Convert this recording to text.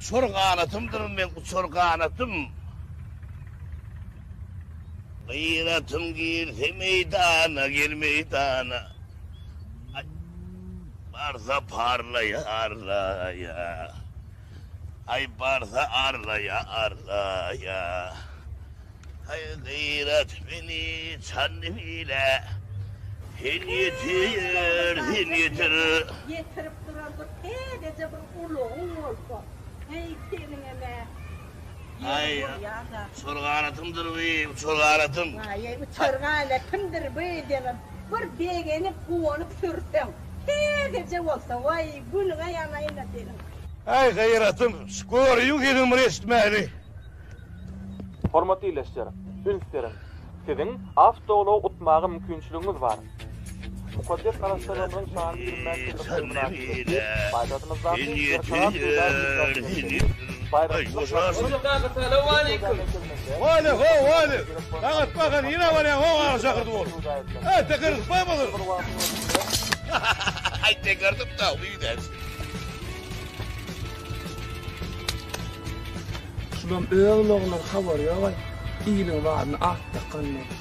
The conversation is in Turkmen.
Uçar ganatymdyr meň uçar ganatym. Gyratym girse meýdana gel meýdana. Aý, barsa parlaýa arlaýa. Aý barsa arlaýa arlaýa. Aý gyrat meni Çandybile. Sen ýetir, sen ýetir. Ýetirip duran bir täzeje bir ulagyň bolsa. Heý seniňem-ä. Aý, uçar ganatymdyr bi, uçar ganatym. Aý, uçar ganatymdyr bi diýen bir begenip, guwanyp sürseň, täzeje bolsa, waý, günüňe ýanaýyn-a seniň. Aý, gaýratym, şu görüň sesiňi bir eşitmäli. Hormatly ildeşler, üns beriň! Siziň awtoulag utmaga mümkinçiligiňiz bar. Mukaddes Garaşsyzlygymyzyň şanly 25 ýyllyk toýy mynasybetli paýtagtymyzdaky Berkarar söwda merkezinde baýramçylyk Şulam öz ulagyndan habary ýogaý, iliň zadyna at dakanlar.